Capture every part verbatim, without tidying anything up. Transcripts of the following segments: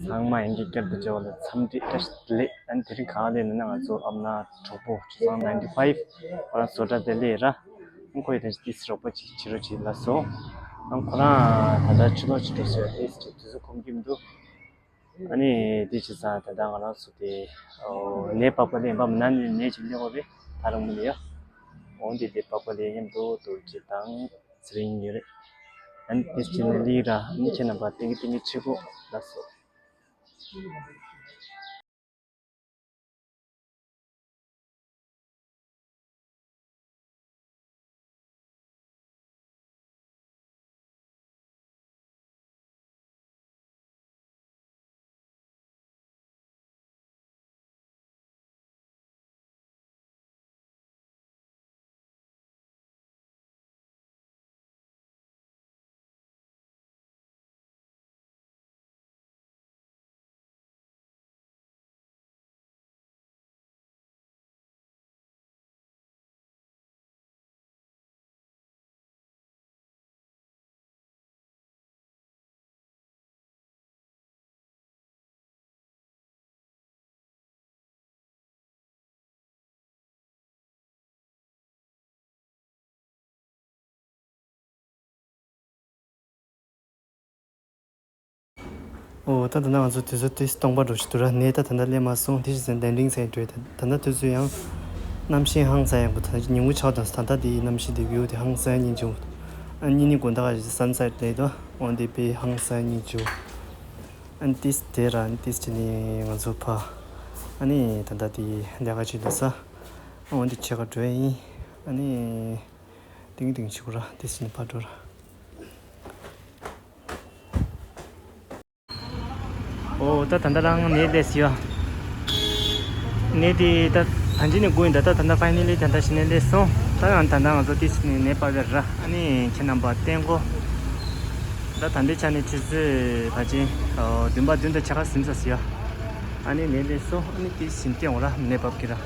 ཚང་མ་ཡིན་གྱི་བསྐྱར་དུ་མཇལ་བ་ལ་འཚམས་འདྲི་བཀྲ་ཤིས་བདེ་ལེགས། ཨ་ནི་དེ་རིང་ག་ལ་ཡིན་ན་ང་ཚོ་ཨམ་ན་གྲོགས་པོ་ཆུ་ཚང་ninety five ཁོ་རང་བཟོ་གྲྭ་དེ་ལས་ར། ཨ་ཁོ་ཡི་ད་ཅི་ཏིས་རོགས་པ་ཅིག་བྱེད་རོགས་བྱེད་ལ་སོང་། ཨ་ཁོ་རང་ད་ལྟ་ཕྱི་ལོགས་ཅིག་འགྲོ་ཟེར་ཏིས་ཅིག་དུས་ཚོད་ཁོམ་གྱི་མི་འདུག་ཨ་ནི་དེ་བྱས་ཙང་ད་ལྟ་ང་རང་ཚོ་དེ་ནས་པགས་པ་ལེན་པ་མི་ན་ནི་ནས་ཅིག་ལེན་དགོས་པས་ད་རང་མི་ལ་ཡ། འོང་དེ་དེ་པགས་པ་ལེན་མཉམ་དུ་རྡོ་རྗེ་དང་ཚེ་རིང་ཡོད་རེད། ཨ་ནི་དེ་བྱས་ནས་ལི་ར་ཨ་ནི་ཁྱེད་རྣམ་པ་ཏིང་གི་ཏིང་གི་ཆེ་པོ་ལ་སོ། ཨོ་ད་ད་ལྟ་ང་ཚོ་དུས་ཚོད་ཏིས་སྟོང་པ་འགྲོ་ཞིག་འདུག་ར། ནས་ད་ད་ལྟ་སླེབས་མ་སོང་། དེ་བཞིན་ཟན་དན་རིང་ཚད་འགྲོ་ད་ད་ལྟ་དུས་ཚོད་ཡང་གནམ་གཤིས་ཧང་སང་ཡག་པོ། ད་ཉིན་གུང་ཆགས་དང་ད་ལྟ་དེའི་གནམ་གཤིས་དེ་བིའུ་དེ་ཧང་སང་སྙིང་རྗེ་པོ། ཨ་ནི་ནི་དགོང་དག་ག་སན་སེཊ་ལས་དོ་འོན་ཏེ་དཔེ་ཧང་སང་སྙིང་རྗེ་པོ། ཨ་ནི་ཏིས་དེ་ར་ཨ་ནི་ཏིས་ཅི་ནི་ང་ཚོ་ཕ་ཨ་ནི་ད་ལྟ་དེའི་ལས་ཀ་བྱེད་དུ་ས་འོན་ཏེ་ཆེ་ག་འགྲོ་ཡིན། ཨ་ནི་ཏིང་ཏིང་ཆུ་ར་ཏིས་ཅི་ནི་ཕ་འགྲོ་ར། ཨོ་ད་ད་ལྟ་རང་ནས་སླེབས་ཡོད། ནས་དེ་ད་ད་ཅི་ནས་དགོས་ཡིན། ད་ད་ད་ལྟ་ཕའི་ནལ་ལི་ད་ལྟ་ཞི་ནས་སླེབས་སོང་། ད་ཡང་ད་ལྟ་ང་ཚོ་ཏིས་ནས་ནས་པ་བེར་ར། ཨ་ནི་ཁྱེད་རྣམ་པ་བསྟན་གོ། ད་ད་ལྟའི་ཆ་ནས་ཆུ་ཚོད་ཕལ་ཆེར་བདུན་པ་བདུན་དང་ཕྱེད་ཀ་ཟིན་ས་ཡོད། ཨ་ནི་ནས་སླེབས་སོང་། ཨ་ནི་ཏིས་ཞིན་བསྟན་འོ་ར་ནས་པབ་ཀྱི་ར།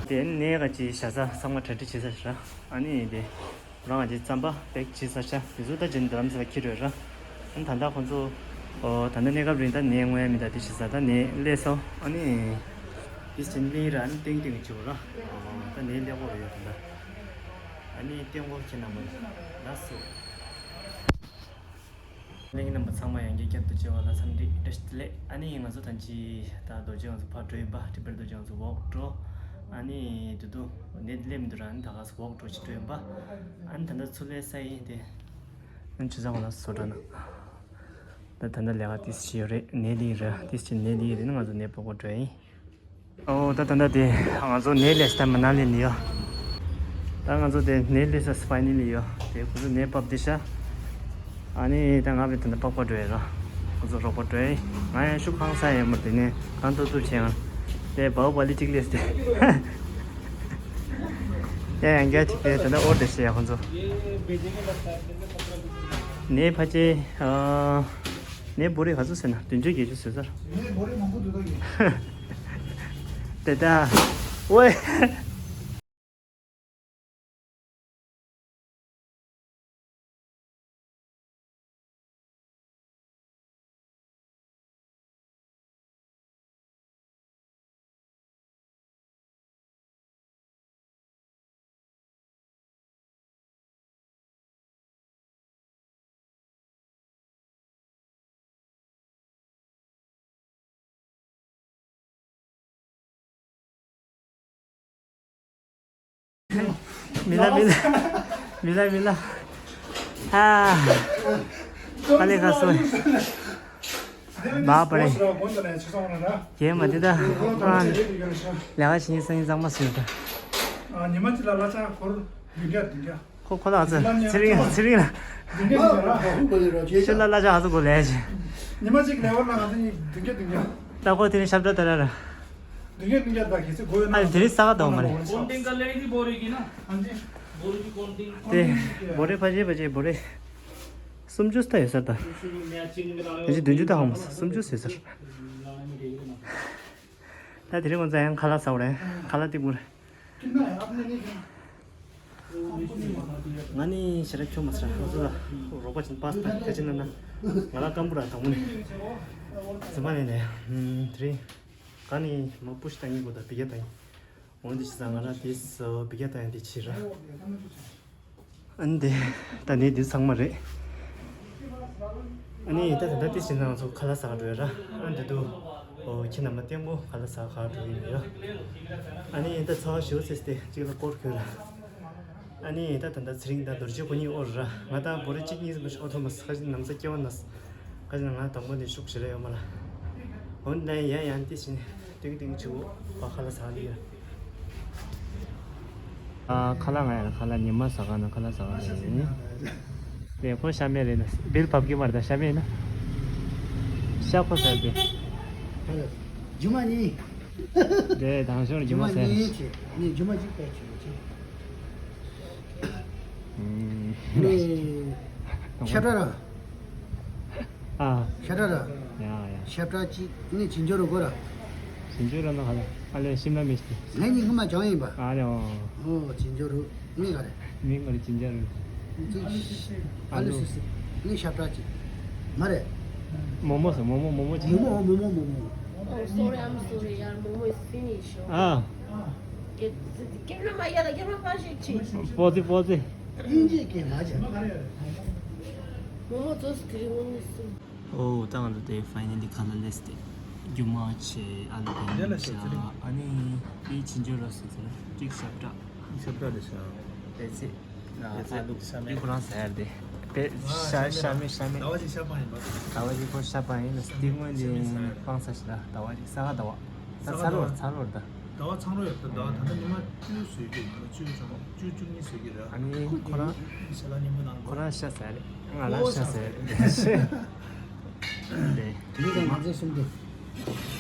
དེ་ནས་ག་ཅི་བྱ་ས་ཚང་མ་གྲ་སྒྲིག་བྱེད་ས་ར། ཨ་ནི་དེ། རང་ང་ཅིག་རྩམ་པ་པེག་བྱེད་ས་ཆ་དེ་ཚོ་ད་ཅིག་རྡ་རམ་ས་ལ་འཁྱེར་འགྲོ་ར། ཨ་ནི་ད་ལྟ་ཁོང་ཚོ་ཨོ་ད་ལྟ་གནས་སྐབས་རིང་ད་ནས་ངོ་ཡ་མི་ད་དེ་བྱེད་ས་ད་ནས་སླེབས་སོང་། ཨ་ནི་དེ་ཅིག་ལིང་ར་ཨ་ནི་ཏིང་ཏིང་བྱེད་ར། ཨོ་ད་ནས་སླེབས་འོ་ཡོད་ད་ལྟ། ཨ་ནི་ཏིང་འོ་ཁྱེད་རྣམ་པ་ལ་སོ། གླེང་རྣམ་པ་ཚང་མ་ཡང་བསྐྱར་བསྐྱར་དུ་བྱེད་པ་ལ་འཚམས་འདྲི་བཀྲ་ཤིས་བདེ་ལེགས། ཨ་ནི་ང་ཚོ་ཐང་ཅི་ད་རྡོ་རྗེ་ང་ཚོ་ཕར་འགྲོ་ཡིན་པ། ཊི་བེཊ་རྡོ་རྗེ་ང་ཚོ་ཝོག་འགྲོ། ཨ་ནི་དུ་དུ་ནེ་སླེབས་འདུག་ར། ཨ་ནི་ད་ག་སེ་ཝོག་འགྲོ་ཅིག་འགྲོ་ཡིན་པ། ཨ་ནི་ད་ལྟ་ཚུར་སླེབས་ས་ཡིན་ཏེ། ཨ་ནི་ཆུ་ཚང་ང་ལ་བཟོ་འདྲ་ན། ད་ད་ལྟ་ལས་ཀ་ཏིས་བྱེད་ཡོད་རེད། ནེ་ལི་ར་ཏིས་བྱེད་ནེ་ལི་རེད་ན་ང་ཚོ་ནེ་པོ་གོ་འགྲོ་ཡིན། ཨོ་ད་ད་ད་དེ་ང་ཚོ་ནས་ལས་ད་མ་ན་ལི་ནི་ཡོ། ད་ང་ཚོ་དེ་ནས་ལས་ས་སི་པའི་ནི་ལི་ཡོ། དེ་ཁོ་ཚོ་ནས་པབ་དེ་ཤ། ཨ་ནི་ད་ང་བི་ད་ད་པགས་པ་འགྲོ་ཡ་ར། ཁོ་ཚོ་རོགས་པ་འགྲོ་ཡ། ང་ཡང་ཤུགས་ཧང་སང་ཡ་མ་དེ་ནས་གང་ཐུབ་ཐུབ་བྱས་ང་། དེ་བའོ་པ་ལི་ཅིག་ལས་དེ། ཡ་ཡང་རྒྱ་ཅིག་དེ་ད་ད་ཨོར་དེ་ཤེ་ཡ་ཁོ་ཚོ། ནས་ཕ་ཅེ། ཨ། ནས་བོ་རེ་ག་ཚོད་ཟེར་ན་བདུན་ཅུ་བརྒྱད་ཅུ་ཟེར་ས་ར། ནས་བོ་རེ་མང་པོ་འདུག་ད་ཡིན། དེ་ད། ཝེ། མི་ལ་མི་ལ། མི་ལ་མི་ལ། ཧ། ཨ་ལེ་ཁ་སོ། མ་པ་རེ། ཡེ་མ་དེ་ད། ལས་ཀ་བྱེད་སང་ཉིན་གཙང་མ་སུ་ཡོད་ད། ཉི་མ་གཅིག་ལ་གླ་ཆ་འཁོར་བདུན་བརྒྱ་བདུན་བརྒྱ། ཁོ་ཁོ་ལ་ཚེ་ཚེ་རིང་ཚེ་རིང་ལ། བདུན་བརྒྱ་བདུན་བརྒྱ་ར། ཁྱོད་ལ་གླ་ཆ་ག་ཚོད་དགོས་ལས་ཀྱི། ཉི་མ་གཅིག་ལས་བར་ལ་ང་ཚོ་གཉིས་བདུན་བརྒྱ་བདུན་བརྒྱ། ད་ཁོ་དེ་རིང་ཞབས་བྲོ་ལྟ་ར་ར། བདུན་བརྒྱ་བདུན་བརྒྱ་ད་གལ་སྲིད་དགོས་ཡོད་ན། ཨ་དེ་རིང་ས་ག་དང་མ་རེད། གོན་ཏིང་ག་ལེ་རི་བོ་རེ་གི་ན། ཧང་ཅི། བོ་རེ་གི་གོན་ཏིང་། དེ་བོ་རེ་ཕ་ཇེ་ཕ་ཇེ་བོ་རེ། སུམ་ཅུ་ད་ཡོད་ས་ད། ཕ་ཇེ་བདུན་ཅུ་ད་ཧང་མ་སུམ་ཅུ་ཟེར་ས། ད་དེ་རིང་ང་ཚོ་ཡང་ཁ་ལག་ཟ་བ་རེད། ཁ་ལག་ཏིག་པུ་རེད། ང་ནི་ཞེ་དྲག་ཁྱོད་མ་ཟ་ང་ཚོ་ལ་རོགས་པ་ཅིག་པཱ་སི་ཏ་ག་ཅི་ན་ན། ང་ལ་སྐམ་པོ་ར་དང་པོ་ནས། ཟི་མ་ནས་ནས་དེ་རིང་ག་ནས་མ་པུ་ཤི་བཏང་ཡིན་གོ་ད་བི་ག་བཏང་ཡིན། འོན་ཏེ་ཤི་ས་ང་རང་དེས་བི་ག་བཏང་ཡིན་དེ་ཕྱིར་ར། ཨ་ནི་དེ་ད་ནི་དེ་ཚང་མ་རེད། ཨ་ནི་ད་ད་ལྟ་དེ་ཕྱིན་ཙང་ཚོ་ཁ་ལག་ཟ་ག་འགྲོ་ཡ་ར། ཨ་ནི་དེ་དུ་ཨོ་ཁྱེད་རྣམ་པ་ལྟད་མོ་ཁ་ལག་ཟ་ག་འགྲོ་ཡིན་ཡ། ཨ་ནི་ད་ཚ་བ་ཞེ་པོ་ཚེས་ཏེ་གཅིག་ལ་སྐོར་ཁོས་ར། ཨ་ནི་ད་ད་ད་ཚེ་རིང་ད་རྡོ་རྗེ་གོ་གཉིས་ཨོ་ར། ང་ད་བོ་རེ་གཅིག་གཉིས་ཟིན་པ་ཞིག་ཨོ་ཐོ་མ་ཁ་ཅིག་ནམ་ས་སྐྱེ་བ་ན། ཁ་ཅིག་ང་དང་པོ་ནས་ཤུགས་ཞེ་ར་ཡོད་མ་ར། འོན་ཏེ་ཡང་ཡང་དེ་བཞིན་ཏིང་ཏིང་ཆུ་བོ་བ་ཁ་ལག་ཟ་ལི་ཡ། ཨ་ཁ་ལག་ང་ཡང་ཁ་ལག་ཉི་མ་ཟ་ག་ན་ཁ་ལག་ཟ་ག་ན་ཡིན། དེ་ཁོ་ཤ་མེད་རེད་ན་བིལ་བབ་ཀྱི་མ་རེད་ད་ཤ་མེད་ན། ཤ་ཁོ་ཟ་དེ། རྒྱུ་མ་ནི། དེ་དང་ཤོར་རྒྱུ་མ་ཟ་རེད། ནི་རྒྱུ་མ་གཅིག་པའི་ཆུ་ཆུ། ཨུམ། ནི་ཤ་བྲ་ར། ཨ། ཤ་བྲ་ར། ཡ་ཡ། ཤ་བྲ་གཅིག་ནི་ཅིན་ཇོ་རུ་གོ་ར། ཅིན་ཇོ་རུ་ན་ཧ་ལ་ཨ་ལེ་ཤིམ་ལ་མིར་ཅི། ངས་ནི་ངུ་མ་ཅང་ཡིན་པ། ཨ་ལེ་ཨོ། ཨོ་ཅིན་ཇོ་རུ་ནི་ག་རེ། མིང་ག་རེ་ཅིན་ཇོ་རུ། ཨ་ལུ་སི་སི་ནི་ཤ་བྲ་གཅིག་མ་རེད། མོ་མོ་སོ་མོ་མོ་མོ་མོ་ཅི། མོ་མོ་མོ་མོ་མོ་མོ། Oh, sorry, I'm sorry, yeah, Momo is finished. ཨ། Get, get my yada, get my passion change. པོ་ཙི་པོ་ཙི། ཨིན་ཇི་སྐད་མ་བྱ། མོ་མོ་ཚོས་དེ་རིང་ངོ་སུ། ཨོ་ད་ང་ཚོ་དེ་ཕའི་ནལ་ལི་ཁ་ལག་ལས་ཏེ། རྒྱུ་མ་ཆེ་ཨ་ལུ་དེ་འདྲ་ལ་ཤོག་ཚེ་རིང་། ཨ་ནི་དེ་ཅིན་ཇོ་རུ་སི་ཚེ་རིང་གཅིག་ཤ་བྲ། ཤ་བྲ་རེད་ཤག་དེ་ཚེ། ཨ་ལུ་ཤ་མེད། ཁོ་རང་ཟ་ཡར་དེ། དེ་ཤ་ཤ་མེད་ཤ་མེད། ཟླ་བ་གཅིག་ཤ་སྤང་ཡིན་པ། ཟླ་བ་གཅིག་ཁོ་ཤ་སྤང་ཡིན་ལ་སྟེང་ངོས་ནས་སྤང་ས་ཞིག་ལ་ཟླ་བ་གཅིག་ས་ག་ཟླ་བ། ས་ཚ་ལོར་ཚ་ལོར་ད། ཟླ་བ་ཚང་རོ་ཡོད་ད། ཟླ་བ་ད་ལྟ་ཉི་མ་བཅུ་བཟོས་རྒྱུ་ཡིན་ལ་བཅུ་བྱུང་བཅུ་བཅུ་གཉིས་བཟོས་རྒྱུ་རེད། ཨ་ནི་ཁོ་རང་ཞལ་ལག་མཉེན་པོ་གནང་ཁོ་རང་ཤ་ཟ་རེད། ང་རང་ཤ་ཟ་རེད། དེ་དེ་ང་ཚོའི་གསུམ་དེ་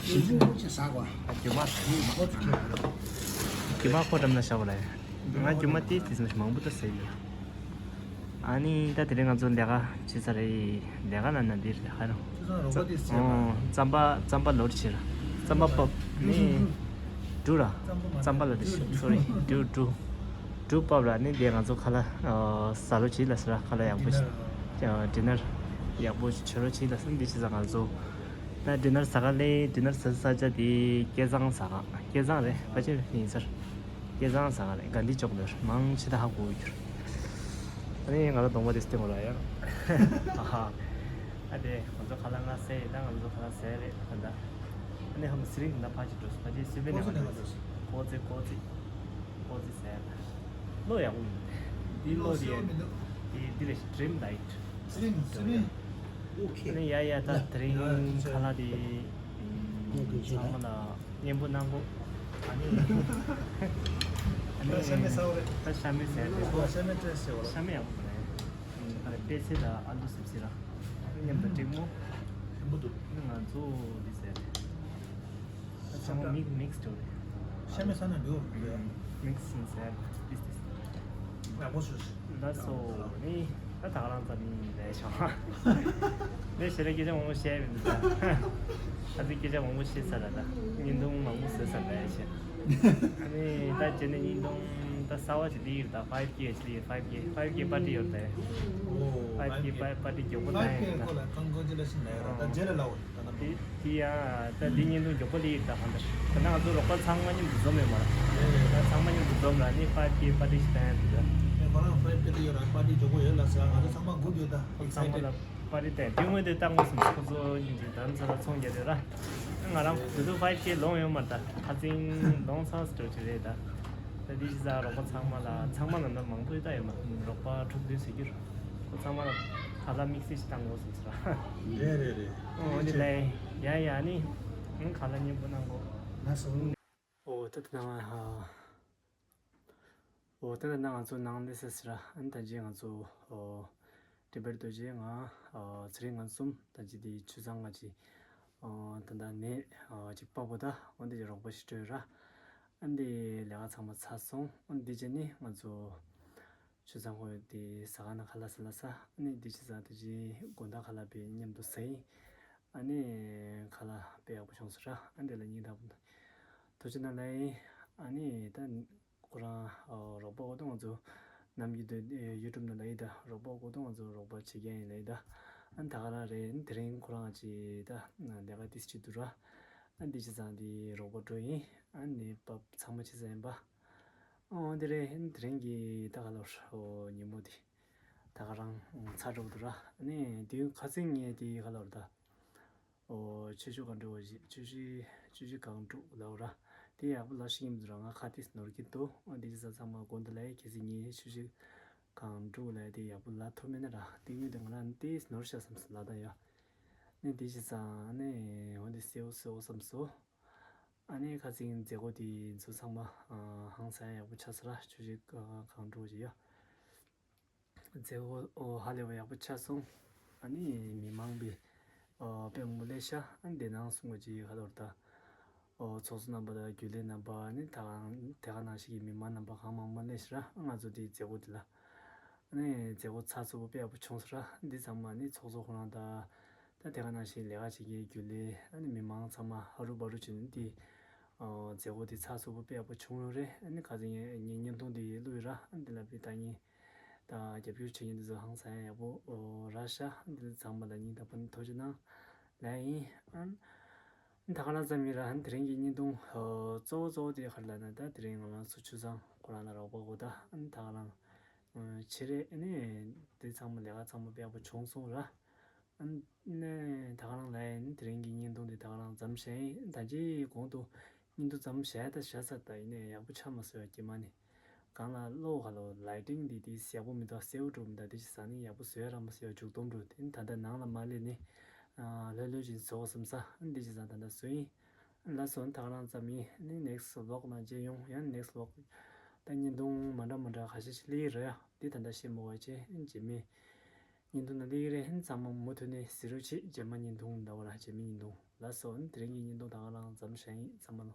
ཞིབ་པོ་ཅིག་ཟ་དགོས། ཨ་རྒྱུ་མ་ཟ་ཡིན་ཁོ་ཚོ་ཁྱེད་རྒྱུ་མ་ཁོ་འགྲམ་ན་ཤ་བ་ལ་ཡ། ང་རྒྱུ་མ་ཏིས་ཏིས་མ་ཞིག་མང་པོ་ད་ཟ་ཡིན། ཨ་ནི་ད་དེ་རིང་ང་ཚོ་ལས་ཀ་བྱེད་ས་རེད། ལས་ཀ་ལ་ན་འདིར་ལས་ཀ་རང་། ཁྱོད་ཚོ་རོགས་པ་དེ་ཟེར་ཨོ་རྩམ་པ་རྩམ་པ་ལོར་བྱེད་ར། རྩམ་པ་པབ་ནི་འབྲུ་ར། རྩམ་པ་ལ་དེ་སོ་རི་འབྲུ་འབྲུ་འབྲུ་པབ་ར། ནི་དེ་ང་ཚོ་ཁ་ལག་ཟ་ལོ་བྱེད་ལ་ཟེར་ར། ཁ་ལག་ཡག་པོ་ཞིག་ཌི་ནར་ཡག་པོ་ཞིག་བྱེད་རོ་བྱེད་ལ་ཟེར། འདི་བྱེད་ས་ང་ཚོ་ད་ཌི་ནར་ཟ་ག་ལས་ཌི་ནར་ཟ་ས་ས་ཆ་དེ་སྐལ་བཟང་ཟ་ག་སྐལ་བཟང་རེད་པ་ཅེ་ཡིན་ཟེར། སྐལ་བཟང་ཟ་ག་རེད། ག་འདི་ཅོག་ལོར་མང་ཆེ་ད་ཧ་གོ་གྱུར། ཨ་ནི་ང་ལ་གདོང་པ་དེ་སྟེང་བ་ར་ཡ། ཨ་ཧ། ཨ་དེ་ང་ཚོ་ཁ་ལག་ང་ཟས་ཡིན་ད། ང་ཚོ་ཁ་ལག་ཟས་རེད་ད། ཨ་ནི་ཧམ་སི་རིང་ད་ཕ་ཅི་འགྲོ་སི་ཕ་ཅི་སི་པེ་ནེ་ང་འགྲོ་སི་ཀོ་ཙི་ཀོ་ཙི་ཀོ་ཙི་ཟས་རེད། ལོ་ཡག་པོ་མི་འདུག་འདི་ལོ་དེ་འདི་འདི་རེད་ཌི་རིམ་ཌའེ་ཊི། སི་རིང་སི་རིང་། ཨོ་ཁེ། ཨ་ནི་ཡ་ཡ་ད་དེ་རིང་ཁ་ལག་དེ་ཚང་མ་ལ་སྙན་པོ་གནང་གོ། ཨ་ནི་ཨ་ནི་ད་ཤ་མེད་ཟ་བ་རེད། ད་ཤ་མེད་ཟ་རེད། ཨོ་ཤ་མེད་ཏྲེ་ཟེར་བ་ལ། ཤ་མེད་ཡག་པོ་རེད། ཨ་རེ་པད་ཚལ་ལ་ཨ་ལུ་སིབ་སི་ར་མཉམ་དུ་འགྲིག་མོ། ཞིམ་པོ་འདུག་ཨ་ནི་ང་ཚོ་འདི་ཟ་རེད། ད་ཚང་མ་མིག་མིག་སི་འགྲོ་རེད། ཤ་མེད་ས་ན་འགྲོ་རེད། མིག་སི་ཟ་རེད། ཏིས་ཏིས། ཡག་པོ་ཞུ། ལགས་སོ། ནི་ད་ད་ག་རང་ཙམ་ཡིན་ལས་བྱུང་། ནི་ཞེ་རེ་སྐད་ཆ་མང་པོ་བཤད་མི་འདུག་ད། ཨ་ཙི་སྐད་ཆ་མང་པོ་བཤད་ཚར་ར་ད། བརྙན་ཐུང་མང་པོ་བཟོས་ཚར་ར་ཡ་ཤེ། ནི་ད་རྗེས་ནས་བརྙན་ཐུང་ད་གསར་པ་ཞིག་སླེབས་ཡོད་ད། ཕའིབ་ཀེ་ཞིག་སླེབས་ཡོད། ཕའིབ་ཀེ་ཕའིབ་ཀེ་པར་ཊི་ཡོད་རེད། ཕའིབ་ཀེ་པར་ཊི་མགྱོགས་པོ་ད་ཡིན་ད། ད་རྗེས་ལ་ལའོ། དེ་དེ་ཡང་ད་འདི་བརྙན་ཐུང་མགྱོགས་པོ་སླེབས་ཡོད་ད་གང་ལྟར། ད་ནང་ང་ཚོ་རོགས་པ་ཚང་མ་མཉམ་དུ་འཛོམས་ཡོད་མ་རེད། ད་ཚང་མ་མཉམ་དུ་འཛོམས་ར་ནི་ཕའིབ་ཀེ་པར་ཊི་ཞིག་བཏང་ཡ་འདུག་ད། ཁོ་རང་ཕའིབ་ཀེ་ཡོད་ར་པར་ཊི་མགྱོགས་པོ་ཡོད་ལ་ཟེར། ང་ཚོ་ཚང་མ་སྒུག་ཡོད་ད། ཚང་མ་ལ་པར་ཊི་བཏང་དུས་ངོས་དེ་ལྟ་དངོས་སུ་ཁོ་ཚོ་གཉིས་ཀྱིས་ད་ཚོ་ལ་ཚོང་རྒྱག་ཡོད་ར། ང་རང་དེ་ཚོ་ཕའིབ་ཀེ་ལོངས་ཡོད་མ་རེད་ད། ཁ་སང་ལོངས་ཚར་སི་འགྲོ་གི་རེད་ད། ད་འདི་ཞིག་ཟ་རོགས་པ་ཚང་མ་ལ་ཚང་མ་ལ་ན་མང་པོ་ཡོད་ད་ཡོད་མ་རོགས་པ་དྲུག་བདུན་ཟེར་གྱི་རེད། ཁོ་ཚང་མ་ལ་ཁ་ལག་དམིགས་བསལ་ཞིག་བཏང་དགོས་སོང་ཟེར། རེད་རེད་རེད། ཨོ་འདི་ལས་ཡ་ཡ་ནི་ཁ་ལག་སྙན་པོ་གནང་གོ། ལགས་སོ། ཨོ་ད་ད་ནང་ཧ། ཨོ་ད་ད་ནང་ང་ཚོ་ནང་ལས་ཟེར་ཟེར་ཨ་ནི་ད་རྗེས་ང་ཚོ་ཨོ་ཏི་པེ་ཊི་རྡོ་རྗེ་ང་ཨོ་ཚེ་རིང་ང་གསུམ་ད་རྗེས་དེ་ཆུ་ཚང་ང་ཅི་ཨོ་ད་ད་ནས་ཨོ་ཅིག་པ་པོ་ད་ཨོ་འདི་ཅིག་རོགས་པ་ཞིག་སྤྲོད་ར། ཨ་ནི་དེ་ལས་ཀ་ཚང་མ་ཚར་སོང་། ཨ་ནི་དེ་རྗེས་ནི་ང་ཚོ་ཆུ་ཚང་ཁོ་དེ་ཟ་ཁང་ན་ཁ་ལག་ཟ་ལ་ཟ། ཨ་ནི་དེ་ཕྱི་ཟ་དེ་ཅི་དགོང་དག་ཁ་ལག་པའི་མཉམ་དུ་ཟ་ཡིན། ཨ་ནི་ཁ་ལག་དཔེ་ཡག་པོ་བྱུང་སོང་ར། ཨ་ནི་དེ་ལ་སྙིང་ཐག་པ་ཐུགས་རྗེ་གནང་ལ་ཡིན། ཨ་ནི་ད་ཁོ་རང་རོགས་པ་འོ་ད་ང་ཚོ་ནམ་རྒྱུན་དུ་ཡུ་ཊུབ་ནང་ལ་ཡིན་ད། རོགས་པ་འོ་ད་ང་ཚོ་རོགས་པ་བྱེད་མཁན་ཡིན་ལ་ཡིན་ད། ཨ་ད་ག་རང་རེད། དེ་རིང་ཁོ་རང་གཅིག་ད་ལས་ཀ་ཏིས་ཅིག་འདུག་ར། ཨ་འདི་བྱས་ཙང་འདི་རོགས་པ་འགྲོ་ཡིན། ཨ་ནི་བབ་ཚང་མ་བྱས་ཙང་ཡིན་པ། ཨོ་འདི་རེད། དེ་རིང་གི་ད་ག་ལོར་ཨོ་ཉིན་མོ་འདི་ད་ག་རང་ཚར་འགྲོ་གི་འདུག་ར། ཨ་ནི་དུས་ཁ་སང་ངས་འདི་ག་ལོར་ད། ཨོ་ཆུ་ཤུགས་གང་འགྲོ་བ་ཞིག་ཆུ་ཤུགས་ཆུ་ཤུགས་གང་འགྲོ་ལབ་ར། དེ་ཡག་པོ་ལབ་ཤེས་ཀྱི་མི་འདུག་ར། ང་ཁ་ཏིས་ནོར་གྱི་འདུག་ཨ་འདི་བྱས་ཙང་ཚང་མ་དགོངས་དག་ལ་གལ་སྲིད་ངས་ཆུ་ཤུགས་གང་འགྲོ་ལབ་དེ་ཡག་པོ་ལབ་ཐུབ་མེད་ན་ར། དེ་ངོས་དེ་ང་རང་ཏིས་ནོར་ཤག་བསམ་སོང་ལབ་ད་ཡ། ནི་དེ་བྱས་ཙང་ནི་འོ་འདི་སེའུ་སེའུ་བསམ་སོང་། ཨ་ནི་ཁ་སང་མཛད་སྒོ་དེ་ཚོ་ཚང་མ་ཨ་ཧང་སང་ཡག་པོ་ཆགས་སོང་ར། ཆུ་ཤུགས་གང་འགྲོ་ཞིག་ཡ། མཛད་སྒོ་ཨོ་ཧ་ལས་པ་ཡག་པོ་ཆགས་སོང་། ཨ་ནི་མི་མང་པའི་ཨོ་དཔེ་མང་པོ་སླེབས་ཤག་ཨ་ནི་དེ་ནང་གསུང་བ་ཅིག་ག་ལོར་ད། ཨོ་ཚོགས་གཙོ་རྣམ་པ་དང་རྒྱུན་ལས་རྣམ་པ། ཨ་ནི་ད་ག་དེ་ག་ནང་བཞིན་གྱི་མི་མང་རྣམ་པ་གང་མང་མང་སླེབས་ཤག་ར། ང་ཚོ་དེའི་མཛད་སྒོ་དེ་ལ། ཨ་ནི་མཛད་སྒོ་ཚགས་ཚུད་པོ་དཔེ་ཡག་པོ་བྱུང་སོང་ར། འདི་ཚང་མ་ཨ་ནི་ཚོགས་གཙོ་ཁོ་རང་དང་། ད་དེ་ག་ནང་བཞིན་ལས་ཀ་བྱེད་མཁན་རྒྱུན་ལས། ཨ་ནི་མི་མང་ཚང་མ་ཧ་རུ་བ་རུ་བྱས་ནས་འདི་ཨོ་མཛད་སྒོ་དེ་ཚགས་ཚུད་པོ་དཔེ་ཡག་པོ་བྱུང་ཡོད་རེད། ཨ་ནི་ཁ་སང་ངས་ངས་བརྙན་ཐུང་དེ་བླུགས་ཡོད་ར། ཨ་ནི་དེ་ལ་དཔེ་ལྟ་མཁན་དང་རྒྱབ་སྐྱོར་བྱེད་མཁན་དེ་ཚོ་ཧང་སང་ཡག་པོ་ཨོ་རག་ཤག་འདི་ཚང་མ་ལ་སྙིང་ཐག་པ་ནས་ཐུགས་རྗེ་གནང་ལབ་ཡིན། ཨ་ནི་ད་ག་རང་ཙམ་ཡིན་ར། ཨ་ནི་དེ་རིང་གི་བརྙན་ཐུང་ཨོ་གཙོ་བོ་གཙོ་བོ་དེ་ག་རེ་ལབ་ན། ད་དེ་རིང་ང་རང་ཚོ་ཆུ་བཟང་ཁོ་རང་ལ་རོགས་པ་དགོས། ད་ཨ་ནི་ད་ག་རང་ཨོ་ཆེ་རེད། ཨ་ནི་དེ་ཚང་མ་ལས་ཀ་ཚང་མ་དཔེ་ཡག་པོ་བྱུང་སོང་ར། ཨ་ནི་ད་ག་རང་ལབ་ཡིན། དེ་རིང་གི་བརྙན་ཐུང་འདི་ད་ག་རང་མཚམས་བཞག་ཡིན། ད་ཅིའི་གོང་དུ་བརྙན་ཐུང་མཚམས་བཞག་ད་བཞག་ཚར། ད་ཡིན་ནའི་ཡག་པོ་ཆགས་མ་སོང་ཡ། རྗེས་མ་ནི་གང་ལ་གློག་ག་ལོ་ལའི་ཊིང་འདི་དེ་ཡག་པོ་མི་འདུག་སེའུ་འགྲོ་མི་འདུག་དེ་བྱས་ཙང་ནི་ཡག་པོ་བཟོ་ཡ་རག་མ་སོང་ཡ། མཇུག་སྡོམ་འགྲོ་དེ་ནི་ད་ལྟ་ནང་ལ་མ་སླེབས་ནི་ལྷོད་ལྷོད་ཅིག་བཟོ་བསམ་ས། ཨ་ནི་དེ་བྱས་ཙང་ད་ལྟ་བཟོ་ཡིན། ལགས་སོ། ད་ག་རང་ཙམ་ཡིན། ཨ་ནི་ནེག་སི་ཊི་བི་ལོག་ནང་མཇལ་ཡོང་། ཡང་ནེག་སི་ཊི་བི་ལོག་ད་བརྙན་ཐུང་མ་འདྲ་མ་འདྲ་ཁ་ཤས་ཤིག་སླེབས་ཀྱི་རེད་ཡ། འདི་ད་ལྟ་བཤད་མ་དགོས་པ་བྱས། ཨ་ནི་རྗེས་མའི་བརྙན་ཐུང་ནང་སླེབས་ཀྱི་རེད། ཨ་ནི་ཚང་མ་མུ་མཐུད་ནས་གཟིགས་རོགས་བྱེད། རྗེས་མ་བརྙན་ཐུང་འདྲ་བོ་ར། རྗེས་མའི་བརྙན་ཐུང་། ལགས་སོ། ཨ་ནི་དེ་རིང་གི་བརྙན་ཐུང་ད་ག་རང་མཚམས་བཞག་ཡིན། ཚང་མ་ལ།